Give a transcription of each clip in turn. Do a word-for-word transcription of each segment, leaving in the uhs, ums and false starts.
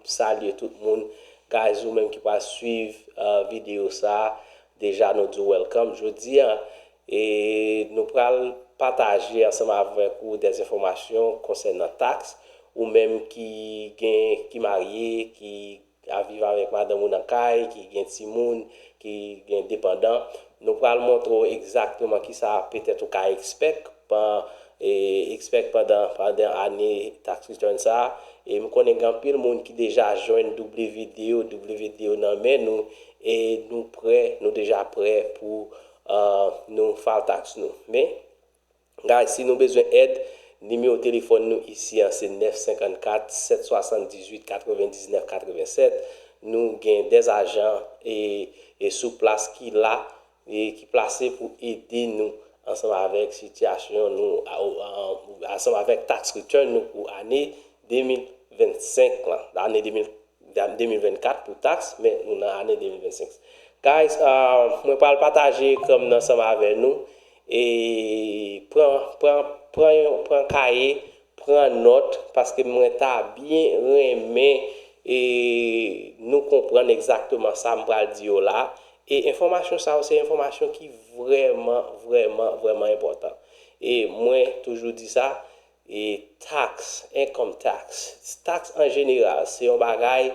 Salye tout moun. Guys, ou menm ki pral swiv uh, videyo sa, deja nou di w welcome. Jodi a, e nou pral pataje ansanm avèk ou de enfòmasyon konsènan taks. Ou menm ki gen, ki marye, ki ap viv avèk madanm ou nan kay, ki gen timoun, ki gen depandan, nou pral montre w egzakteman kisa petèt ou ka expect, pa, e, expect pandan, pandan ane tax return sa a. E m konnen gen anpil moun ki deja jwenn W D yo, W D yo nan men nou, e nou prè, nou deja prè pou uh, nou file tax nou. Men, guys, si nou bezwen èd, nimewo telefòn nou isi an se nèf senkannkat, sèt swasanndizuit, katrevendiznèf, katrevennsèt. Nou gen de ajan e, e sou plas ki la, e ki plase pou ede nou ansanm avèk sitiyasyon nou, a, a, ansanm avèk tax return nou pou ane de mil vennsenk lan, ane de mil, de mil vennkat pou taks, men nou nan ane de mil vennsenk. Guys, uh, mwen pral pataje ekran m nan ansanm avè nou. E pran, pran, pran, yon, pran kaye, pran nòt, paske mwen ta byen renmen e nou konprann egzakteman sa m pral di yo la. E enfòmasyon sa yo se enfòmasyon ki vrèman, vrèman, vrèman enpòtan. E mwen toujou di sa, e taks, income tax, taks an jeneral, se yon bagay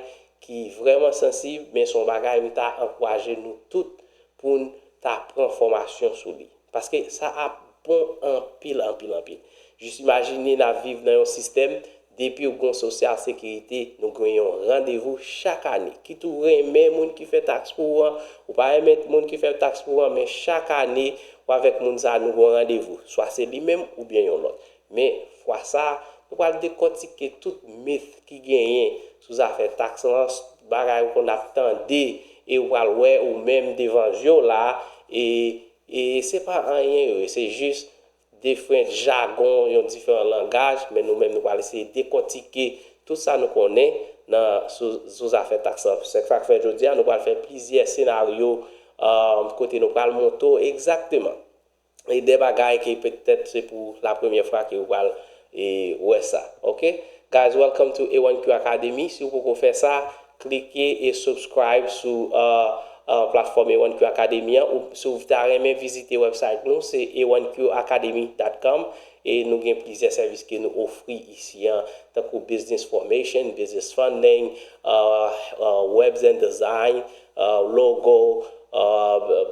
ki vrèman sansib, men se yon bagay m ta ankouraje nou tout pou n ta pran fòmasyon sou li. Paske sa ap bon anpil, anpil, anpil. Jis imajine n ap viv nan yon sistèm, depi w gen yon sosyal sekirite, nou gen yon randevou chak ane. Kit ou renmen moun ki fè taks pou ou an, ou pa renmen moun ki fè taks pou ou an, men chak ane, ou avèk moun sa a, nou gen yon randevou. Swa se li menm oubyen yon lòt. Men, fwa sa a, nou pral dekòtike tout mit ki genyen sou zafè taks lan, bagay ou konn ap tande e ou pral wè ou menm devan je w la, e, e se pa anyen yo ye, se jis diferan jagon, yon diferan langaj, men nou menm nou pral eseye dekòtike tout sa nou konnen nan sou, sou zafè taks lan. Se sa k fè jodi a, nou pral fè plizyè senaryo uh, kote nou pral montre w egzakteman e de bagay ke petèt se pou la premyè fwa ke ou pral e, wè sa. Ok? Guys, welcome to A one Q Academy. Si w poko fè sa, klike e subscribe sou uh, uh, platfòm A one Q Academy an. Ou, si w ta renmen vizite website nou, se a one q academy dot com. E nou gen plizyè sèvis ke nou ofri isi an, tankou business formation, business funding, uh, uh, webs and design, uh, logo, uh,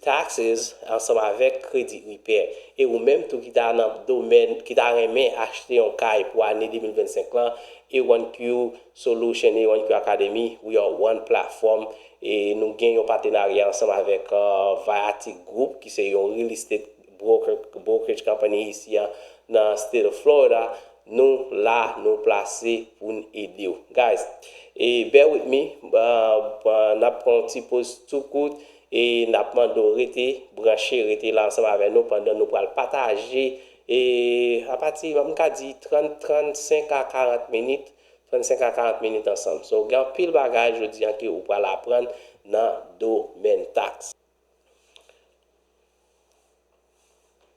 taxes, ansanm avèk credit repair. E ou menm tou ki ta nan domèn, ki ta renmen achte yon kay pou ane de mil vennsenk lan, A one Q Solution, A one Q Academy, we are one platform. E nou gen yon patenarya ansanm avèk uh, Viatic Group, ki se yon real estate broker, brokerage company isi an nan state of Florida. Nou la, nou plase pou n ede w. Guys, e bear with me, uh, uh, n ap pran yon ti poz tou kout e n ap mande w rete branche, rete la ansanm avè nou pandan nou pral pataje e apati, m ka di, trant, trannsenk a karant minit, trannsenk a karant minit ansanm. So, gen anpil bagay jodi an ke ou pral aprann nan domèn taks.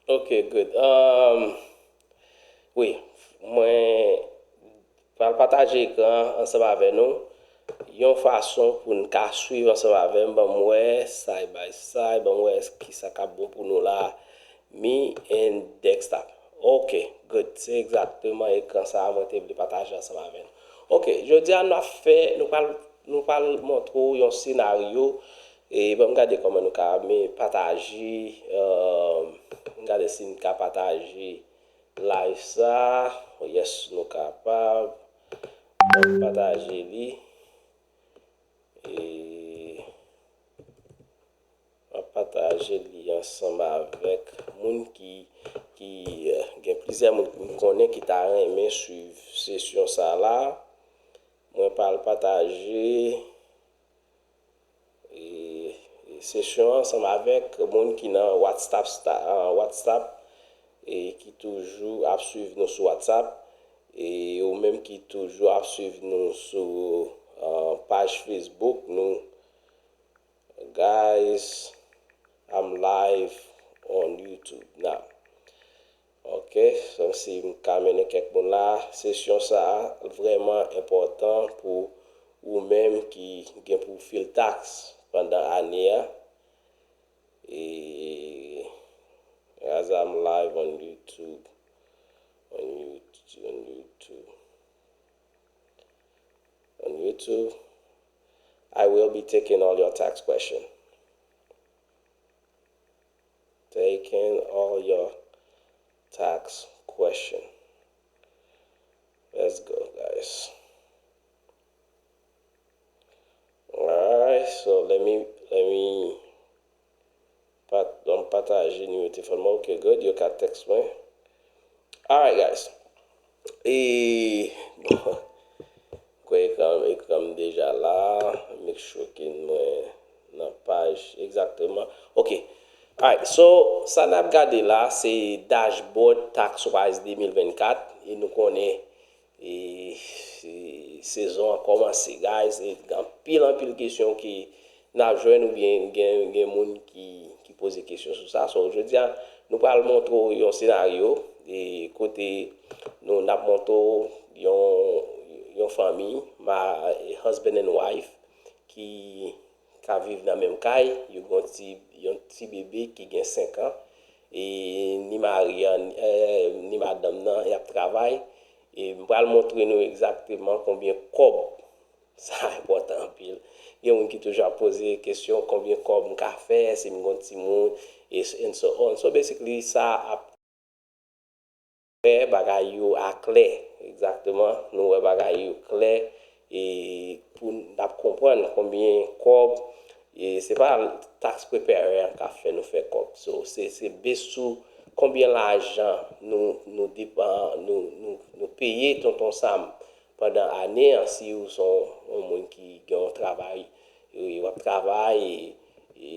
Ok, good. Um, wi, mwen pral pataje ekran ansanm avè nou yon fason pou n ka swiv ansanm avè m. Ban m wè, side by side, ban m wè kisa k ap bon pou nou la. Me and desktop. Ok, good. Se egzakteman ekran sa a mwen te vle pataje ansanm avè nou. Ok, jodi a n ap fè, nou pral, nou pral montre w yon senaryo. E ban m gade kòman nou ka, men pataje, euh, m gade si n ka pataje live sa. Oh yes, nou kapab. Ban m pataje li. E m ap pataje li ansanm avèk moun ki, ki, eh, gen plizyè moun m konnen ki ta renmen swiv sesyon sa la. Mwen pral pataje, e, e sesyon an ansanm avèk moun ki nan WhatsApp sta-, ah, WhatsApp, e ki toujou ap swiv nou sou WhatsApp, e ou menm ki toujou ap swiv nou sou, ah, paj Facebook nou. Guys, I'm live on YouTube now. Ok, so si m ka mennen kèk moun la, sesyon sa a vrèman enpòtan pou ou menm ki gen pou w fil taks pandan ane a. E as I'm live on YouTube, on YouTube, on YouTube, on YouTube, I will be taking all your tax question. Taking all your tax question. Let's go, guys. Alright, so let me let me pat, m pataje nimewo telefòn mwen. Ok, good, yo ka text mwen. Alright, guys. E bon, kwè ekran, ekran m deja la. Make sure ke mwen nan paj egzakteman. Ok. Alright, so sa n ap gade la se dashboard Taxwise de mil vennkat, e nou konnen e, e sezon an kòmanse, guys. E gen anpil, anpil kesyon ki n ap jwenn oubyen gen, gen moun ki, ki poze kesyon sou sa. So, jodi a, nou pral montre w yon senaryo e kote nou, n ap montre w yon, yon fanmi, ma, husband and wife, ki ka viv nan menm kay, yo gen yon ti, yon ti bebe ki gen senk an, e ni mari an, eh, ni madanm nan, y ap travay, e m pral montre nou egzakteman konbyen kòb, sa enpòtan anpil. Gen moun ki toujou ap poze kesyon, konbyen kòb m ka fè, si m gen yon timoun, e s-, and so on. So, basically, sa ap wè bagay yo aklè. Egzakteman, nou wè bagay yo klè, e pou n ap konprann konbyen kòb, e se pa tax preparer an k ap fè nou fè kòb. So, se, se base sou konbyen lajan nou, nou depan, nou, nou, nou peye Tonton Sam pandan ane an, si ou se yon, yon moun ki gen yon travay, e w ap travay, e, e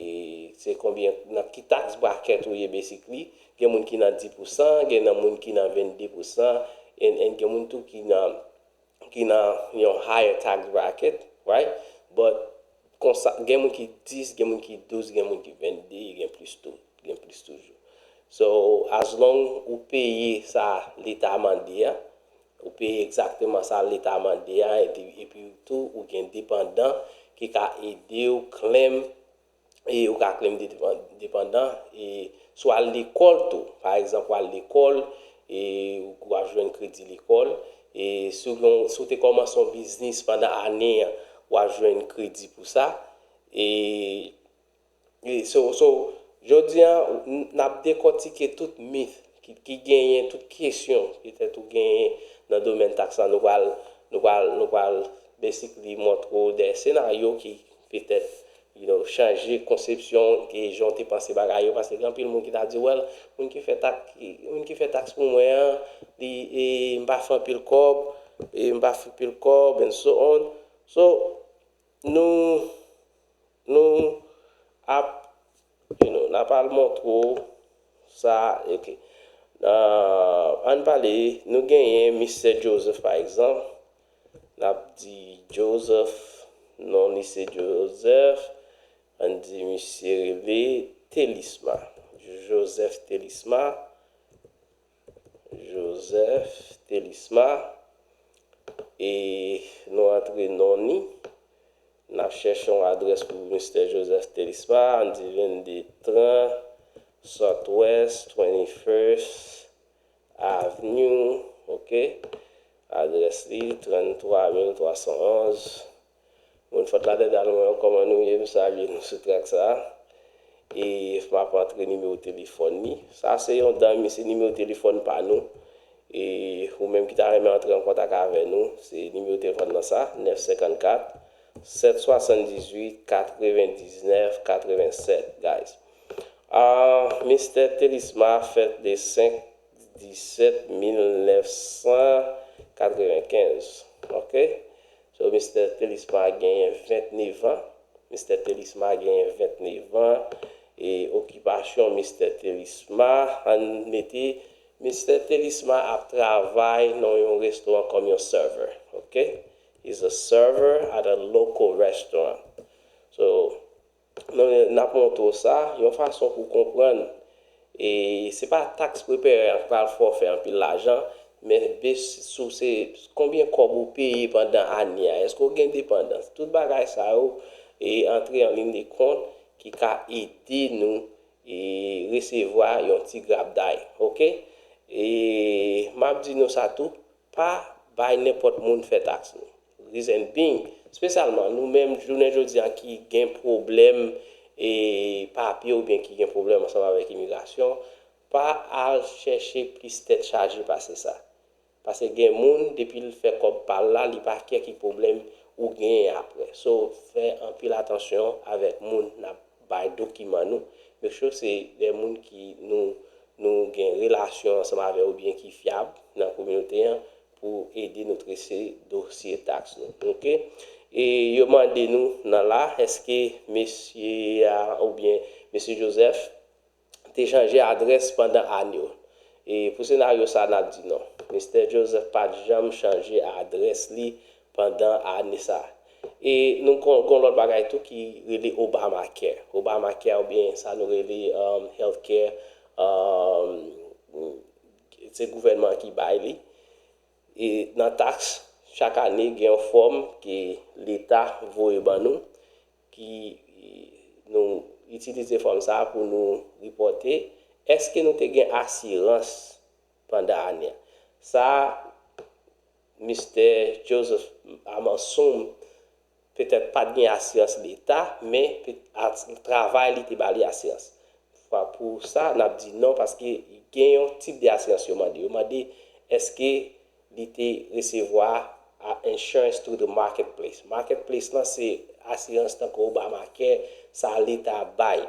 se konbyen, nan ki tax bracket ou ye, basically. Gen moun ki nan dis pousan, gen nan moun ki nan vennde pousan, and, and gen moun tou ki nan, ki nan yon higher tax bracket, right? But konsa, gen moun ki dis, gen moun ki douz, gen moun ki vennde, gen plis tou, gen plis toujou. So, as long ou peye sa leta mande a, ou peye egzakteman sa leta mande a, epi, epi tou ou gen depandan ki ka ede w claim, e ou ka claim depan-, depandan, e si w al lekòl tou, pa egzanp, w al lekòl, e w ap jwenn kredi lekòl, e si w gen, si w te kòmanse yon biznis pandan ane an, w ap jwenn kredi pou sa, e E so, so, jodi a, n, n ap dekòtike tout mit ki, ki genyen, tout kesyon petèt ou genyen nan domèn taks la. Nou pral, nou pral, nou pral basically montre w de senaryo ki petèt, you know, chanje konsepsyon ke jan w te panse bagay yo, paske gen anpil moun ki ta di, well, moun ki fè taks, moun ki fè taks pou mwen an, li, e, m pa fè anpil kòb, e, m pa fè anpil kòb, and so on. So, nou, nou ap, you know, n ap al montre w sa, ok. Ah, ann pale, nou genyen Mistè Joseph, pa egzanp. N ap di Joseph, non li se Joseph. Ann di misye rele Telisma. Joseph Telisma. Joseph Telisma. E nou antre non ni. N ap chèche yon adrès pou Mistè Joseph Telisma, ann di vennde trant Southwest twenty-first Avenue, ok. Adrès li, tranntwa mil twa san onz. Moun fòt latèt al mwen, kòman nou ye? M salye nou sou trak sa a. E m ap antre nimewo telefòn li. Sa se yon dam, se nimewo telefòn pa nou. E ou menm ki ta renmen antre an kontak avè nou, se nimewo telefòn nan sa, nèf senkannkat, sèt swasanndizuit, katrevendiznèf, katrevennsèt, guys. Ah, Mistè Telisma fèt le senk disèt mil nèf san katrevenkenz. Ok? So, Mistè Telisma genyen vennèf an. Mistè Telisma genyen vennèf an. E okipasyon Mistè Telisma, ann mete, Mistè Telisma ap travay nan yon restoran kòm yon server. Ok? He's a server at a local restaurant. So, nou, n ap montre w sa, yon fason pou w konprann, E se pa taks preparè an k pral fè w fè anpil lajan, men base sou se konbyen kòb ou peye pandan ane a. Èske w gen depandans? Tout bagay sa yo e antre an liy de kont ki ka ede nou e resevwa yon ti grabday, oke? E m ap di nou sa tou, pa bay nenpòt moun fè taks nou. Reason being, espesyalman nou menm jounen jodi a ki gen pwoblèm e papye oubyen ki gen pwoblèm ansanm avèk imigrasyon, pa al chèche plis tèt chaje pase sa. Paske gen moun, depi l fè kòb pa l la, li pa kè ki pwoblèm ou genyen apre. So, fè anpil atansyon avèk moun n ap bay dokiman nou. Make sure se de moun ki nou, nou gen relasyon ansanm avè yo oubyen ki fyab nan kominote an pou ede nou trese dosye taks nou. Oke? E yo mande nou nan la, èske mesye a oubyen mesye Joseph te chanje adrès pandan ane yo? E pou senaryo sa, n ap di non. Mistè Joseph pa t janm chanje adrès li pandan ane sa. E nou gon, gon lòt bagay tou ki rele Obamacare. Obamacare oubyen sa nou rele um, healthcare, um, se gouvènman ki bay li. E nan taks, chak ane gen yon fòm ke Leta voye ban nou, ki nou itilize fòm sa a pou nou repòte èske nou te gen asirans pandan ane a. Sa a, Mistè Joseph Amansoum petèt pa t gen asirans Leta, men pe- a- travay li te ba li asirans. Fwa pou sa, n ap di non, paske gen yon tip de asirans yo mande. Yo mande èske li te resevwa a insurance through the marketplace. Marketplace lan se asirans tankou Obamacare, sa Leta bay.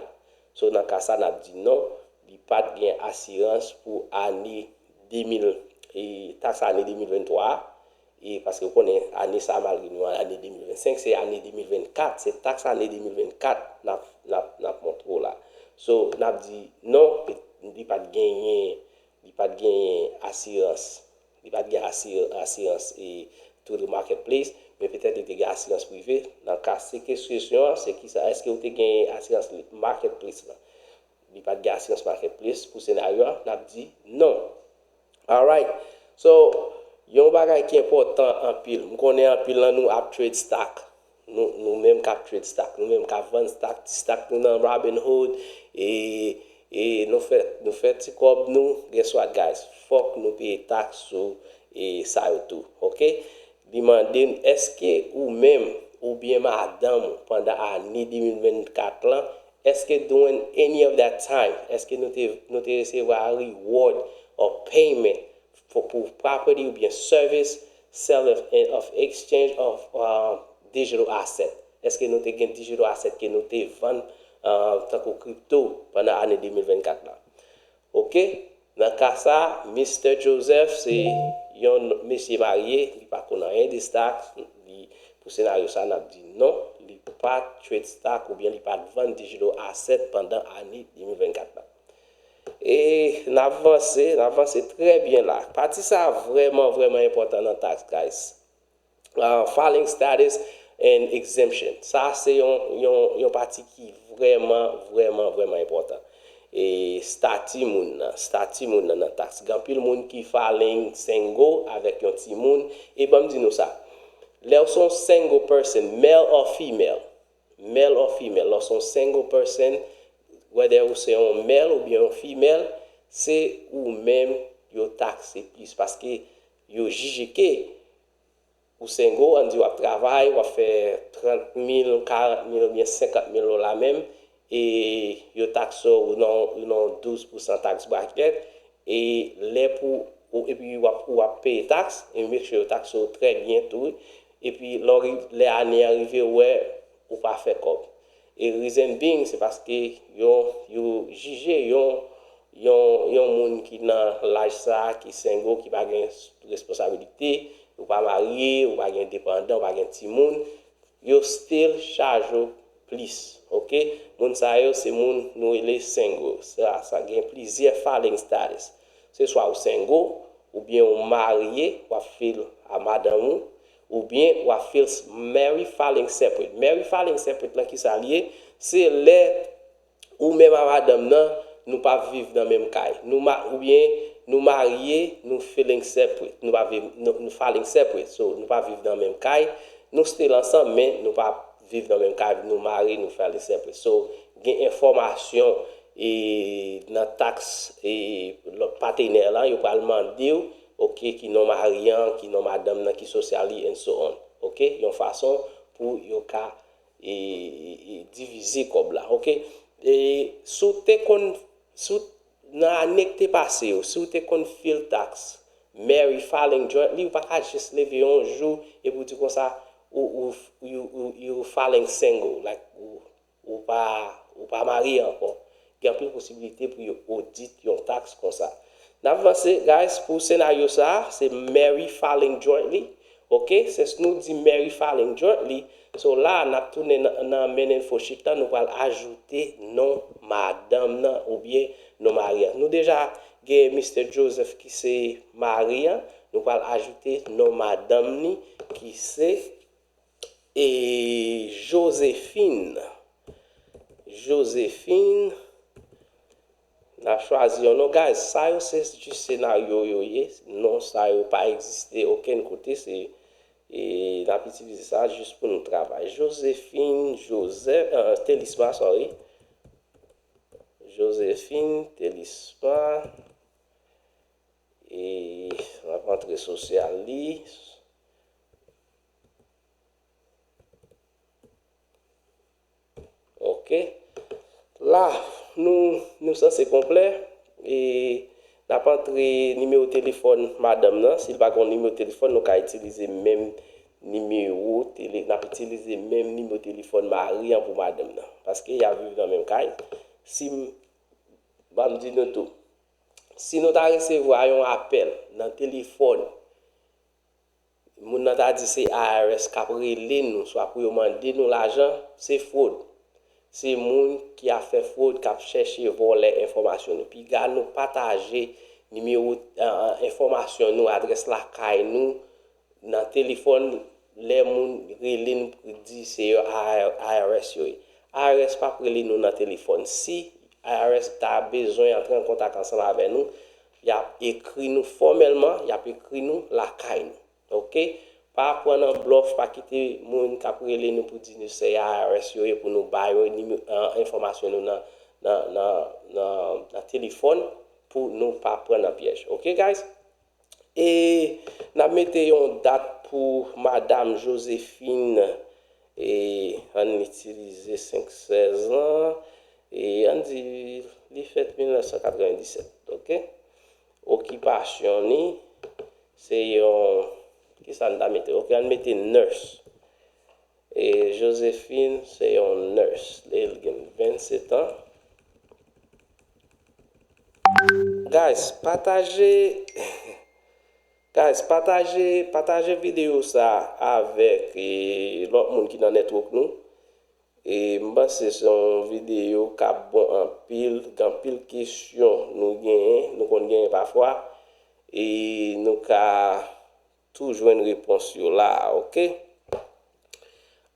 So nan ka sa, n ap di non, li pa t gen asirans pou ane de mil, e taks ane de mil venntwa a. E paske w konnen ane sa, malgre nou an ane de mil vennsenk, se ane de mil vennkat, se taks ane de mil vennkat n ap, n ap, n ap montre w la. So, n ap di non, li pa t genyen, li pa t genyen asirans. Li pa t gen asir, asirans e through the marketplace, men petèt li te gen asirans prive. Nan ka se kesyon an, se kisa, èske ou te gen asirans marketplace lan? Li pa t gen asirans marketplace pou senaryo a, n ap di non. Alright. So, yon bagay ki enpòtan anpil. M konnen anpil nan nou ap trade stock. Nou, nou menm k ap trade stock, nou menm k ap vann stock, ti stock nou nan Robinhood, e, e nou fè, nou fè ti kòb nou, guess what, guys? Fòk nou peye taks sou e sa yo tou, oke? Li mande n, èske ou menm oubyen madanm ou pandan ane de mil vennkat lan, èske during any of that time, èske nou te, nou te resevwa reward or payment pou, pou property oubyen service, sale of, of exchange of uh, digital asset? Èske nou te gen digital asset ke nou te vann uh, tankou kripto pandan ane de mil vennkat la? Oke? Nan ka sa, Mistè Joseph se yon mesye marye, li pa konn anyen de stock, li, pou senaryo sa, n ap di non, li pa trade stock oubyen li pa t vann digital asset pandan ane de mil vennkat la. E n ap vanse, n ap vanse trè byen la. Pati sa vrèman, vrèman enpòtan nan taks, guys. Uh, filing status and exemption. Sa se yon, yon, yon pati ki vrèman, vrèman, vrèman enpòtan. E stati moun nan, stati moun nan nan taks. Gen anpil moun ki filing single avèk yon timoun. E ban m di nou sa, lè w se yon single person, male or female, male or female, lè w se yon single person, whether ou se yon male oubyen yon female, se ou menm yo takse plis paske yo jije ke ou single, ann di w ap travay, w ap fè trant mil, karant mil oubyen senkant mil dola menm, e yo takse w nan, nan douz pousan tax bracket, e lè pou, ou, epi w ap, w ap peye taks, e make sure yo takse w trè byen tou, epi lè w ri-, lè ane a rive, ou wè, ou pa fè kòb. E reason being, se paske yo, yo jije yon, yon, yon moun ki nan laj sa, ki single, ki pa gen responsabilite, ou pa marye, ou pa gen depandan, ou pa gen timoun, yo still chaje w plis, oke? Moun sa yo se moun nou rele single. Sa, sa gen plizyè filing status. Se swa ou single, oubyen ou marye, w ap file a madanm ou, oubyen w ap file married filing separate. Married filing separate lan kisa l ye? Se lè ou menm a madanm nan, nou pa viv nan menm kay. Nou ma, oubyen nou marye, nou feeling separate. Nou pa viv, nou, nou falling separate. So, nou pa viv nan menm kay. Nou still ansanm, men nou pa viv nan menm kay. Nou mare, nou falling separate. So, gen enfòmasyon e nan taks e lòt patenè lan, yo pral mande w, oke, ki non mari an, ki non madanm nan, ki sosyal li, and so on. Oke? Yon fason pou yo ka e, e, e divize kòb la, oke? E si w te konn, si w, nan ane k te pase yo, si w te konn fil taks, marry filing jointly, ou pa ka jis leve yon jou epi w di konsa, ou, ou, you, you, you filing single, like, ou, ou pa, ou pa marye ankò. Gen anpil posibilite pou yo odit yon taks konsa. N ap vanse, guys, pou senaryo sa, se marry filing jointly. Oke, since nou di marry filing jointly, so la, n ap tounen nan, nan men info sheet lan, nou pral ajoute non madanm nan oubyen non mari an. Nou deja gen Mister Joseph ki se mari an, nou pral ajoute non madanm ni ki se e Josephine. Josephine, n ap chwazi yon non. Guys, sa yo se jis senaryo yo ye. Non sa yo pa egziste okenn kote. Se, e, n ap itilize sa jis pou nou travay. Josephine, Joseph, euh, Telisma, sorry. Josephine, Telisma. E n ap antre sosyal li. Oke. La, nou, nou sanse konplè. E n ap antre nimewo telefòn madanm nan. Si l pa gen nimewo telefòn, nou ka itilize menm nimewo tele-, n ap itilize menm nimewo telefòn mari an pou madanm nan. Paske y ap viv nan menm kay. Si m, ban m di nou tou, si nou ta resevwa yon apèl nan telefòn, moun nan ta di se I R S k ap rele nou, swa pou yo mande nou lajan, se fwod. Se moun ki ap fè fwod, k ap chèche vòlè enfòmasyon nou. Piga nou pataje nimewo, eh, enfòmasyon nou, adrès lakay nou, nan telefòn, lè moun rele n pou di se yo I R S yo ye. I R S p ap rele nou nan telefòn. Si I R S ta bezwen antre an kontak ansanm avè nou, y ap ekri nou fòmèlman, y ap ekri nou lakay nou. Oke? Pa pran nan blòf, pa kite moun k ap rele nou pou di nou se I R S yo ye pou nou ba yo nime-, an, enfòmasyon nou nan, nan, nan, nan, nan telefòn pou nou pa pran nan pyèj. Oke, guys? E n ap mete yon dat pou Madam Josephine. E ann itilize senk sèz lan. E ann di li fèt mil nèf san katrevenndisèt, oke? Okipasyon ni, se yon, kisa n ta mete? Oke, ann mete nurse. E Josephine se yon nurse. E l gen vennsetan. Guys, pataje, guys, pataje, pataje videyo sa avèk, e, lòt moun ki nan network nou. E m panse se yon videyo k ap bon anpil, gen anpil kesyon nou genyen, nou konn genyen pafwa. E nou ka tou jwenn repons yo la, oke?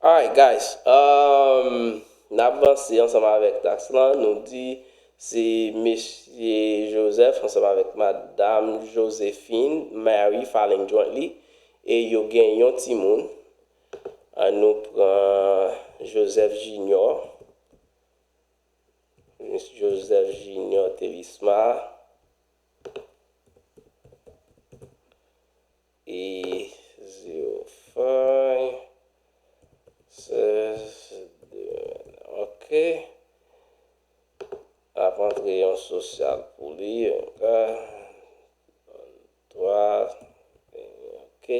Alright, guys. Um, n ap vanse ansanm avèk taks lan. Nou di se Mesye Joseph ansanm avèk Madam Josephine Mary Falling Jointly. E yo gen yon timoun. Ann nou pran Joseph Junior. Joseph Junior Telisma. E zewo fay, sèz, de, oke. Ap antre yon sosyal pou li, oke. Twa, oke.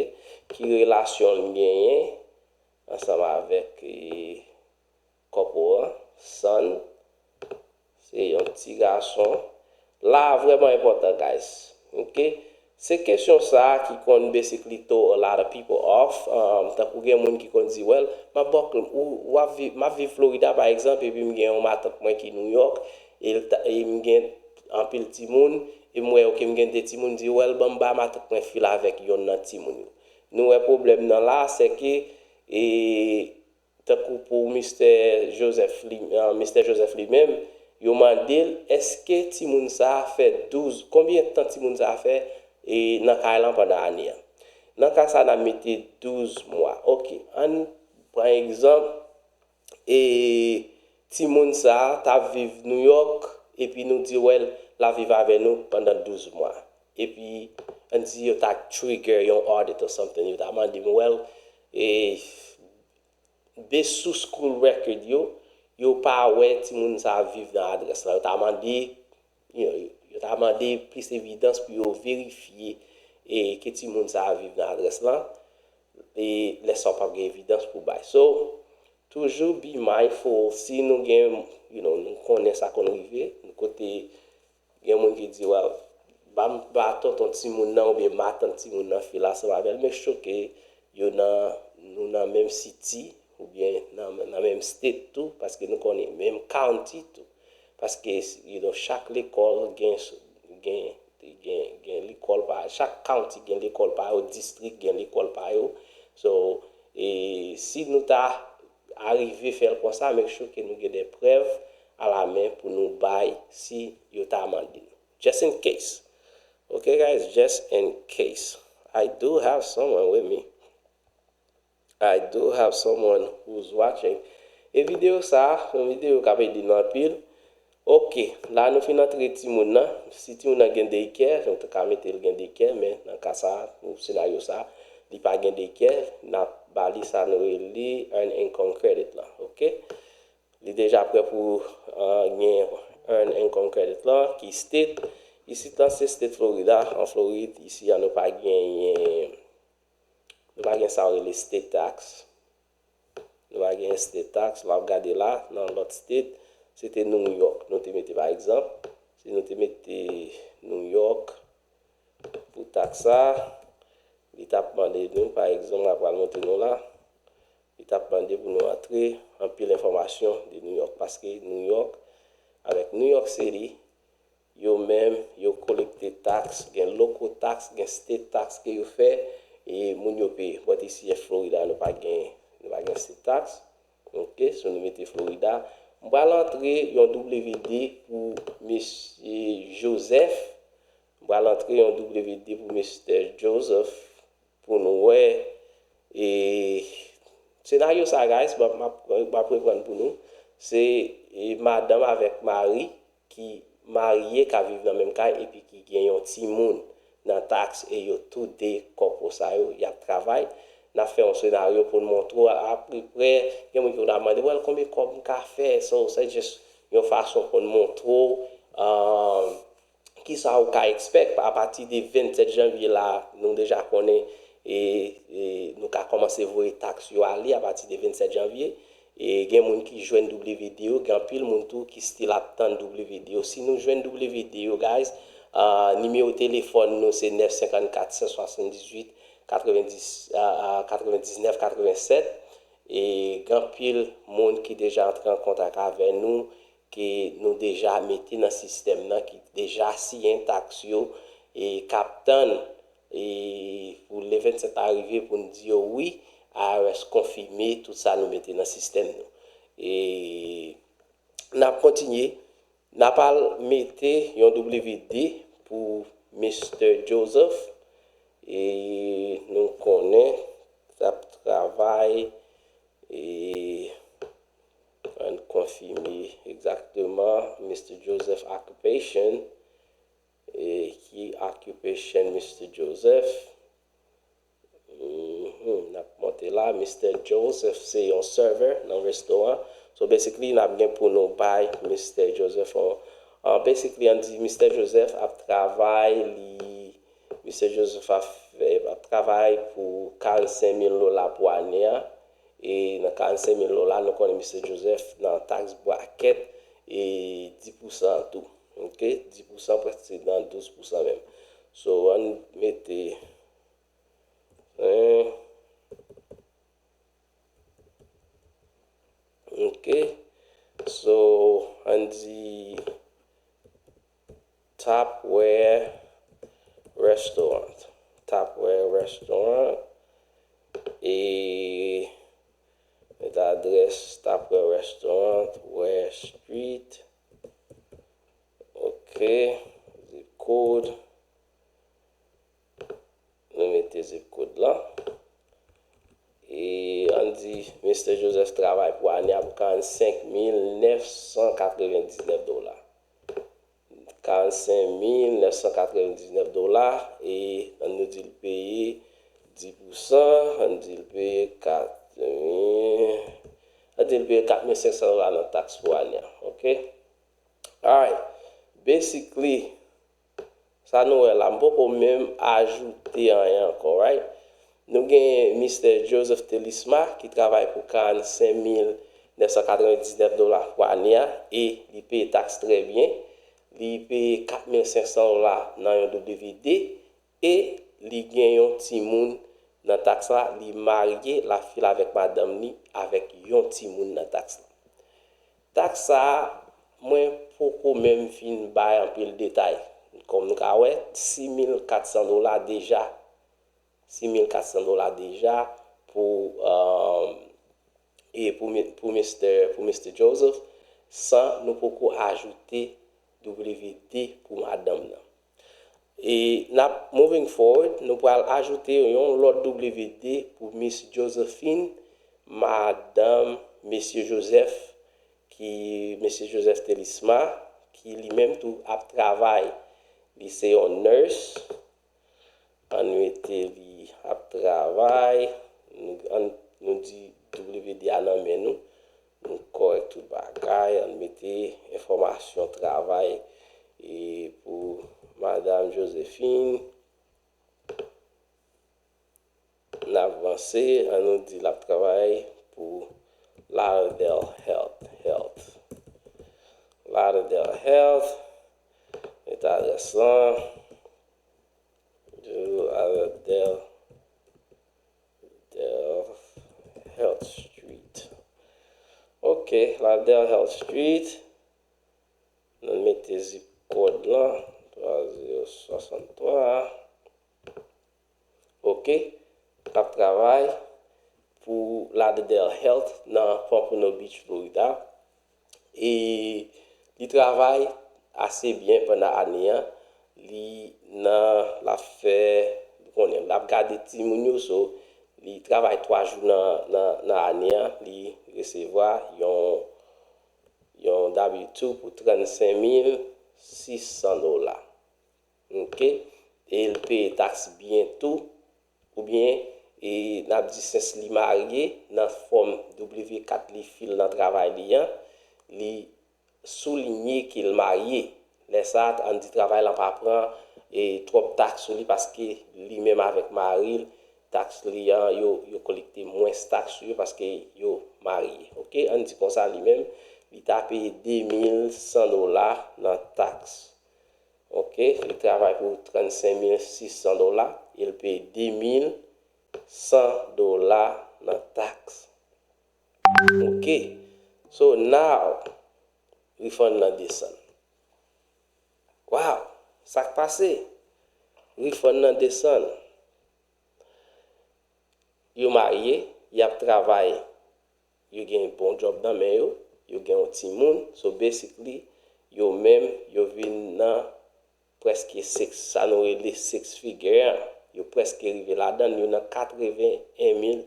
Ki relasyon l genyen ansanm avèk, e, kòpò an, Son, se yon ti gason. La a vrèman enpòtan, guys. Oke? Se kesyon sa a ki konn basically throw a lot of people off. Um, tankou gen moun ki konn di, well, m ap ba w, ou, w ap viv, m ap viv Florida, pa egzanp, epi m gen yon matant mwen ki New York, e l ta, e m gen anpil timoun, e m wè, oke, m gen de timoun, di, well, ban m ba matant mwen fil avèk yonn nan timoun yo. Nou wè pwoblèm nan la, se ke, e, tankou pou Mistè Joseph li, ah, Mistè Joseph li menm, Yo mande l, èske timoun sa a fè douz, konbyen tan timoun sa a fè e, nan kay lan pandan ane a? Nan ka sa, n ap mete douz mwa. Oke, ann pran egzanp, e, timoun sa a t ap viv New York, epi nou di, well, l ap viv avè nou pandan douz mwa. Epi, ann di yo ta trigger yon audit or something, yo ta mande m, well, e, based sou school record yo, yo pa wè timoun sa a viv nan adrès lan. Yo ta mande, you know, yo ta mande plis evidans pou yo verifye e ke timoun sa a viv nan adrès lan. E lè sa w p ap gen evidans pou bay. So, toujou be mindful si nou gen, you know, nou konnen sa konn rive, nou kote gen moun ki di, well, ba m ba tonton timoun nan oubyen matant timoun nan fil ansanm avè l, make sure ke yo nan, nou nan menm city oubyen nan, nan menm state tou, paske nou konnen menm county tou. Paske, you know, chak lekòl gen, gen, gen, gen lekòl pa, chak county gen lekòl pa yo, distrik gen lekòl pa yo. So, e si nou ta arive fè l konsa, make sure ke nou gen de prèv alamen pou nou bay si yo ta mande nou. Just in case. Okay, guys, just in case. I do have someone with me. I do have someone who's watching. E videyo sa, yon videyo k ap ede nou anpil. Oke, la nou fin antre timoun nan. Si timoun nan gen daycare, nou te ka mete l gen daycare, men nan ka sa, nan senaryo sa, li pa gen daycare, n ap ba li sa nou rele earned income credit lan, oke? Li deja prè pou, ah, gen earned income credit lan, ki state. Isit lan se state Florida. An Florid, isi a nou pa genyen, nou pa gen sa yo rele state tax. Nou pa gen state tax. Lè w ap gade la, nan lòt state, se te New York nou te mete, pa egzanp. Si nou te mete New York pou tax sa, li t ap mande nou, pa egzanp, mwen pral montre nou la, li t ap mande pou nou antre anpil enfòmasyon de New York, paske New York, avèk New York City, yo menm, yo kolekte tax, gen local tax, gen state tax ke yo fè, e moun yo peye. But isi an Florida, nou pa gen, nou pa gen state tax. Oke, so nou mete Florida. M pral antre yon W D pou mesye Joseph. M pral antre yon W D pou Mister Joseph pou nou wè, e, senaryo sa, guys, m ap, m ap, m ap reprann pou nou. Se, e, madanm avèk mari ki marye, k ap viv nan menm kay, epi ki gen yon timoun nan tax, e yo tou de kòpò sa yo, y ap travay. N ap fè yon senaryo pou n montre w apeprè. Gen moun ki konn ap mande, well, konbyen kòb m ka fè? So, se just yon fason pou n montre w, um, kisa ou ka expect apati de vennsèt janvye la, nou deja konnen, e, e nou ka kòmanse voye tax yo ale apati de vennsèt janvye. E gen moun ki jwenn W D yo, gen anpil moun tou ki still ap tann W D yo. Si nou jwenn W D yo, guys, ah, nimewo telefòn nou se nèf senkannkat, san swasanndizuit, katrevendis, ah, ah, katrevendiznèf, katrevennsèt. E gen anpil moun ki deja antre an kontak avè nou, ke nou deja mete nan sistèm nan, ki deja siyen tax yo, e k ap tann, e pou le vennsèt la rive pou n di yo wi, I R S konfime tout sa nou mete nan sistèm nou. E n ap kontinye, n ap al mete yon W D pou Mister Joseph, e nou konnen l ap travay, e ann konfime egzakteman Mister Joseph occupation, e ki occupation Mister Joseph. Mhm, n ap monte la. Mister Joseph se yon server nan restoran. So, basically, n ap gen pou nou bay Mister Joseph yon, ah, basically, ann di Mister Joseph ap travay, li, Mister Joseph ap fè, ap travay pou karannsenk mil dola pou ane a. E nan karannsenk mil dola, nou konnen Mister Joseph nan tax bracket, e dis pousan tou. Oke? Dis pousan, prèske se nan douz pousan menm. So, ann mete, en, oke? So, ann di Tupperware Restaurant. Tupperware Restaurant. E met adrès Tupperware Restaurant, Ware Street, Zip code. Nou mete zip code lan. E ann di Mister Joseph travay pou ane a pou karannsenk mil nèf san katrevendiznèf dola. Karannsenk mil nèf san katrevendiznèf dola. E ann nou di l peye dis pousan, ann di l peye kat mil, ann di l peye kat mil senk san dola nan taks pou ane a. Ok? Alright. Basically, sa nou wè la, m poko menm ajoute anyen ankò, right? Nou gen Mister Joseph Telisma ki travay pou karannsenk mil nèf san katrevendiznèf dola pou ane a e li peye taks trè byen. Li peye kat mil senk san dola nan yon W D e li gen yon timoun nan taks la. Li marye, l ap fil avèk madanm li avèk yon timoun nan taks la. Taks sa a, mwen poko menm fin bay anpil detay. Kòm nou ka wè, sis mil kat san dola deja. Sis mil kat san dola deja pou, um, e pou, mi- pou Mister, pou Mister Joseph, san nou poko ajoute W D pou madanm nan. E n ap moving forward, nou pral ajoute yon lòt W D pou Miss Josephine, madanm Mesye Joseph, ki Mesye Joseph Telisma, ki li menm tou ap travay. Li se yon nurse. Ann mete li ap travay. Nou, ann, nou di W D a nan men nou. Nou kòrèk tout bagay. Ann mete enfòmasyon travay e pou Madanm Josephine. N ap vanse, ann nou di l ap travay pou Lauderdale Health, Health. Lauderdale Health, mete adrès lan. Lauderdale Health Street. Ok, Lauderdale Health Street. Nou mete zip kòd lan, twa zewo swasanntwa. Ok, l ap travay pou Lauderdale Health nan Pompano Beach, Florida. E li travay ase byen pandan ane a. Li nan, l ap fè, ou konnen, l ap gade timoun yo, so, li travay twa jou nan, nan, nan ane a, li resevwa yon, yon W two pou trannsenk mil sis san dola. Ok? E l peye taks byen tou, oubyen, e n ap di sens li marye, nan fòm W kat li fil nan travay li an, li soulinye ke l marye. Lè sa a, ann di travay lan pa pran, e, twòp taks sou li paske li menm avèk mari l, taks li an, yo, yo kolekte mwens taks sou yo paske yo marye. Ok? Ann di konsa li menm, li ta peye de mil san dola nan taks. Ok, li travay pou trannsenk mil sis san dola e l peye de mil san dola nan taks. Ok, so now, refund nan desann. Wow, sa k pase? Refund nan desann. Yo marye, y ap travay, yo gen bon djòb nan men yo, yo gen yon timoun, so basically, yo menm, yo vin nan prèske six, sa nou rele six figure an. Yo prèske rive ladan l, yo nan katreven en mil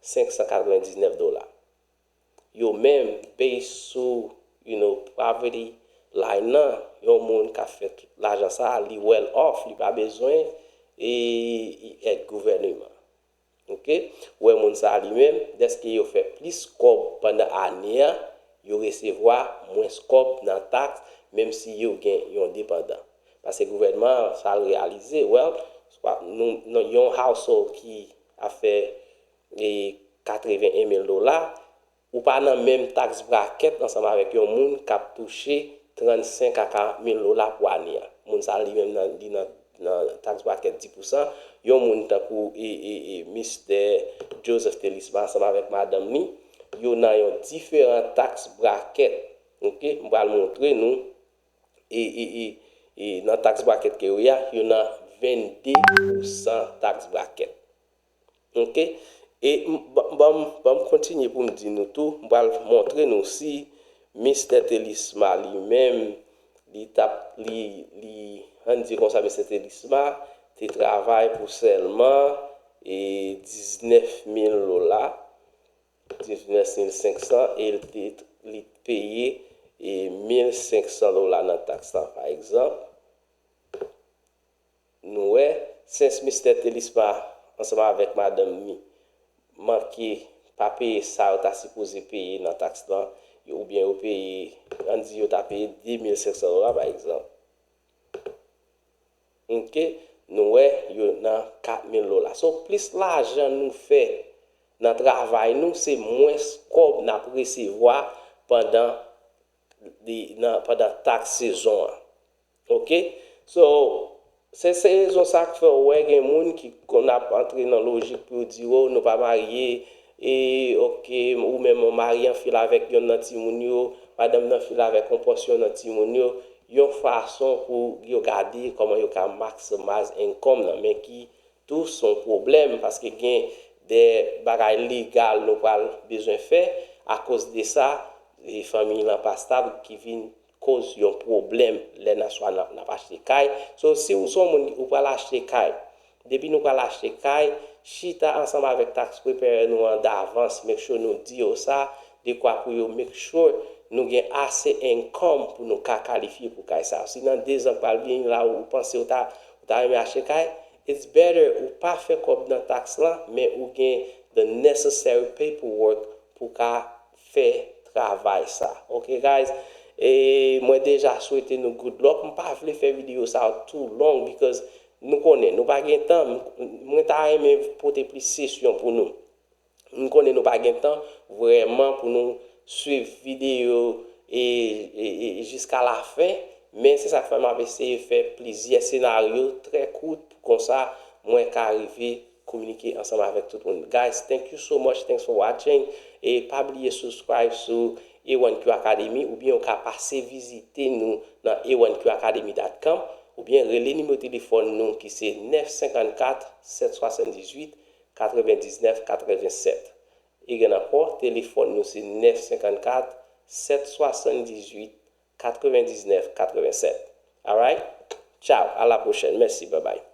senk san katrevendiznèf dola. Yo menm, based sou, you know, poverty line nan, yon moun k ap fè tout lajan sa a, li well off, li pa bezwen, e, èd gouvèneman. Ok? Ou wè moun sa a li menm, dèske yo fè plis kòb pandan ane a, yo resevwa mwens kòb nan taks, menm si yo gen yon depandan. Paske gouvènman an, sa l reyalize, well, swa nou, nou, yon household ki ap fè, e, katreven en mil dola, ou pa nan menm tax bracket ansanm avèk yon moun k ap touche trannsenk a karant mil dola pou ane a. Moun sa a li menm nan, li nan, nan tax bracket dis pousan. Yon moun tankou, e, e, e, Mistè Joseph Telisma ansanm avèk madanm li, yo nan yon diferan tax bracket. Ok, m pral montre nou. E, e, e, e nan tax bracket ke yo ye a, yo nan vennde pousan tax bracket. Ok? E m, ban, ban m, ban m kontinye pou m di nou tou, m pral montre nou si Mistè Telisma li menm Li t ap, li, li, ann di konsa, Mistè Thelisma te travay pou sèlman e diznèf mil dola, diznèf mil senk san, e li te, li peye e mil senk san dola nan taks la, pa egzanp. Nou wè, sens Mistè Thelisma ansanm avèk madanm li manke pa peye sa yo ta sipoze peye nan taks lan, oubyen yo peye, ann di yo ta peye de mil senk san dola, pa egzanp. Oke, nou wè, yo nan kat mil dola. So, plis lajan nou fè nan travay nou, se mwens kòb n ap resevwa pandan, li, nan, pandan taks sezon an. Oke? So, se, se rezon sa k fè w wè gen moun ki konn ap antre nan lojik pou yo di, "O, nou pa marye, e, oke, ou menm ou marye anfil avèk yonn nan timoun yo, madanm nan anfil avèk yon pòsyon nan timoun yo," yon fason pou yo gade kòman yo ka maximize income nan, men ki tou se yon pwoblèm, paske gen de bagay legal nou pral bezwen fè. Akoz de sa, e, fanmi lan pa stab, ki vin koz yon pwoblèm lè n a, swa n ap, n ap achte kay. So, si w se yon moun ou pral achte kay, depi nou pral achte kay, chita ansanm avèk tax preparer nou an davans, make sure nou di yo sa, dekwa pou yo make sure nou gen ase income pou nou ka kalifye pou kay sa. Si nan de zan k pral vini la ou panse ou ta, ou ta renmen achte kay, it's better ou pa fè kòb nan taks lan, men ou gen the necessary paperwork pou ka fè travay sa. Ok, guys? E mwen deja swete nou good luck. M pa vle fè videyo sa too long because nou konnen, nou pa gen tan. M, mwen ta renmen pote plis sesyon pou nou. M konnen nou pa gen tan vrèman pou nou swiv videyo e, e, e jiska lafen, men se sa k fè m ap eseye fè plizyè senaryo trè kout pou konsa mwen ka rive kominike ansanm avèk tout moun. Guys, thank you so much, thanks for watching. E pa bliye subscribe sou A one Q Academy, oubyen ou ka pase vizite nou nan A one Q Academy dot com, oubyen rele nimewo telefòn nou ki se nèf senkant kat, sèt swasanndizuit, katrevendiznèf, katrevennsèt. E gen ankò, telefòn nou se nèf senkant kat, sèt swasanndizuit, katrevendiznèf, katrevennsèt. Alright? Ciao, à la prochaine. Mèsi, bye bye.